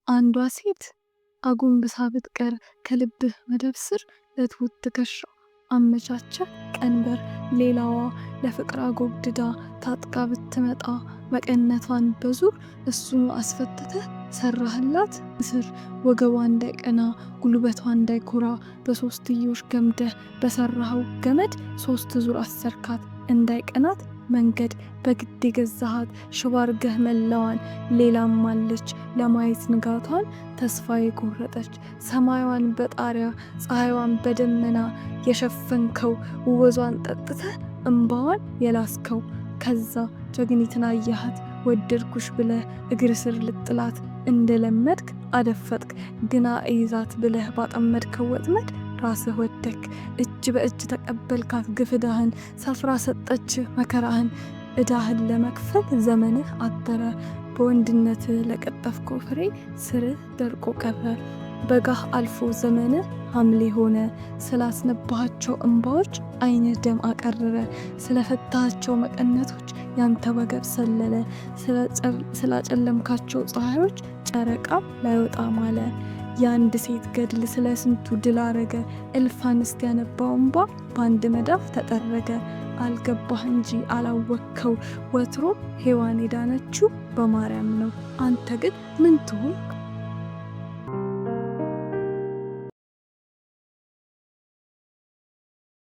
አንዷ ሴት አጎንብሳ ብትቀር ከልብህ መደብ ስር ለትሁት ትከሻ አመቻቸ ቀንበር። ሌላዋ ለፍቅር አጎብድዳ ታጥቃ ብትመጣ መቀነቷን በዙር እሱኑ አስፈትተህ ሰራህላት እስር። ወገቧ እንዳይቀና ጉልበቷ እንዳይኮራ በሶስትዮሽ ገምደህ በሰራኸው ገመድ 3 ዙር አሰርካት እንዳይቀናት መንገድ። በግድ የገዛሃት ሽባ አርገህ መላዋን። ሌላም አለች ለማየት ንጋቷን ተስፋ የቆረጠች ሰማዩዋን በጣሪያ ፀሐይዋን በደመና የሸፈንከው ወዟን ጠጥተህ እምባዋን የላስከው። ከዛ ጀግኒትን አየሃት ወደድኩሽ ብለህ እግር ስር ልጥላት እንደለመድክ አደፈጥክ። ግና እይዛት ብለህ ባጠመድከው ወጥመድ ራስህ ወደክ። እጅ በእጅ ተቀበልካት ግፍዳህን ሰፍራ ሰጠችህ መከራህን። እዳህን ለመክፈል ዘመንህ አጠረ። በወንድነትህ ለቀጠፍከው ፍሬ ስርህ ደርቆ ቀረ። በጋህ አልፎ ዘመንህ ሐምሌ ሆነ። ስላስነባሃቸው እምባዎች ዓይንህ ደም አቀረረ። ስለፈታሃቸው መቀነቶች ያንተ ወገብ ሰለለ። ስላጨለምካቸው ፀሐዮች ጨረቃም ላይወጣ ማለ። የአንድ ሴት ገድል ስለ ስንቱ ድል አረገ። እልፍ አንስት ያነባው እምባ በአንድ መዳፍ ተጠረገ። አልገባህ እንጂ አላወቅከው ወትሮ ሔዋን የዳነችው በማርያም ነው። አንተ ግን ምን ትሁን